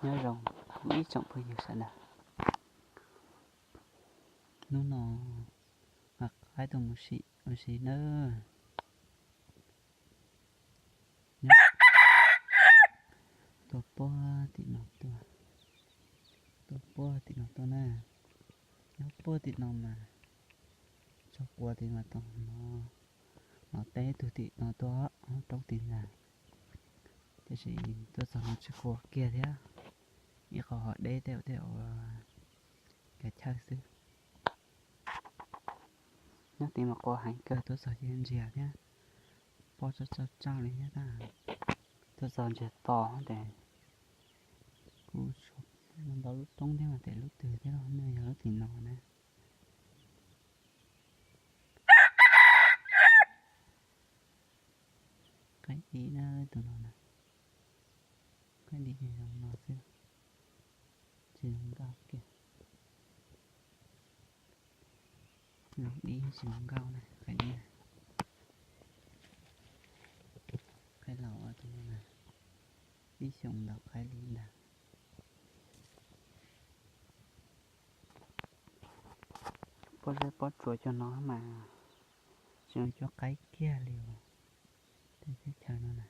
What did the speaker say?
Nyob zoo ib tsoom phooj ywg sawv daws, hnub no mam qaib tuaj mus sim ua si nawb. Nyob, tuaj puag tim no tuaj, tuaj puag tim no tuaj na. Nyob puag tim no mas tso quav tim mas tau no, los teb tug tim no tuaj roob tim ntag. Tiam sis tuaj txog no tsis quav kiag thiab, ib qho ho deb tej tej ua kav chawj xwb. Nyob tid mas quav heev kawg, tuaj txog ces ntsiag thiab, pob tsawg tsawg li thiab tab. Tuaj txog ntsiag to ces kuj ntau lub roob thiab mas tes lub twg thiab los nej yog lub tim no na. Qaib dib na, tus no na, qaib dib ces zoo no xwb, tsis zoo nkauj kiag. Zoo dib tsis zoo nkauj na, qaib dib na. Qaib laus tus no na, ib xyoos ntau qaib li ntag. Pob zeb pob tsuas cov no mas tsis zoo cuab qaib kiag li os. Tej teb chaws no na,